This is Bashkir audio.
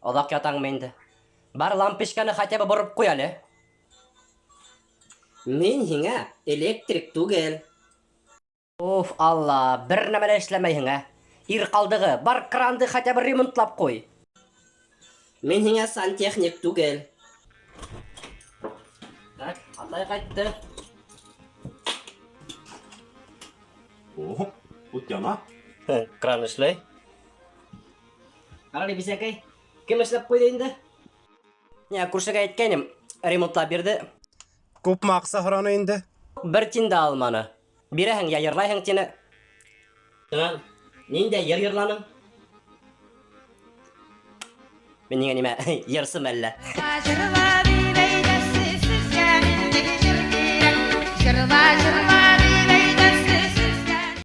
Оҙаҡ ятаңмы инде? Бар лампочканы хотя бы бороп ҡуй әле. Мин һиңә электрик түгел. Уф, Алла, бер нәмә лә эшләмәйһең, ә? Ир ҡалдығы, бар кранды хотя бы ремонтлап ҡуй. Мин һиңә сантехник түгел. Так, атай ҡайтты. О, ут яна. Кран эшләй. Ҡара әле, бисәкәй, кем эшләп ҡуйҙы инде? Мин күршегә әйткәйнем, ремонтлап бирҙе. Күпме аҡса һораны инде? Бер тин дә алманы. Бирәһең, я йырлайһың тине. Шунан ниндәй йыр йырланың? Мин һиңә нимә, йырсымы әллә? Җырла дип әйтәсе, сезгә нинди җыр кирәк? Җырла, җырла.